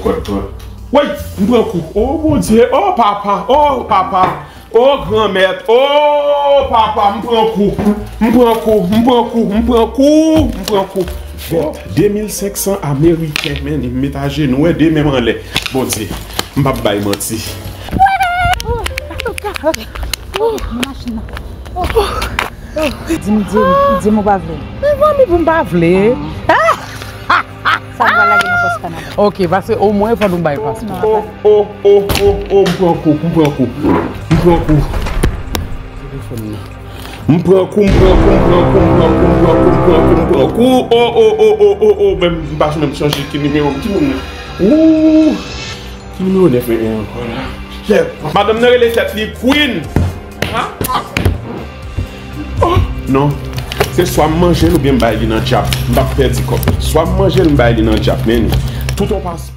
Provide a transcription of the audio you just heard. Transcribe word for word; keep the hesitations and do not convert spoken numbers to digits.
Kòd pran. Woy, m pran kou. O Bondye, o papa, o papa, o granmèt, o papa, m pran kou. M pran kou, m pran kou, m pran kou, m pran kou. Vèt, de mil senk san ameriken, men, m met ajenou, wè, de men m anlè. Bondye, m p ap bay manti. Di m, di m, di m ou pa vle. Men mwen menm pou m pa vle. Sa m pral lage nan pòs kanal. Ok, paske omwen fò nou bay paspò. O, o, o, o, o, m pran kou, m pran kou. M pran kou. Telefòn nan. M pran kou, m pran kou, m pran kou, m pran kou, m pran kou, m pran kou, m pran kou, m pran kou. O, o, o, o, o, o, men m pa menm sonje ki nimewo m, ki moun nan. Ooh. Ki nimewo nèf men ankò la? Chèf, madanm nan rele tèt li Queen. Ha? Oh, non. Se swa m manje l oubyen m bay li nan djab. M p ap pèdi kòb. Swa m manje l, m bay li nan djab, men tout yon pas.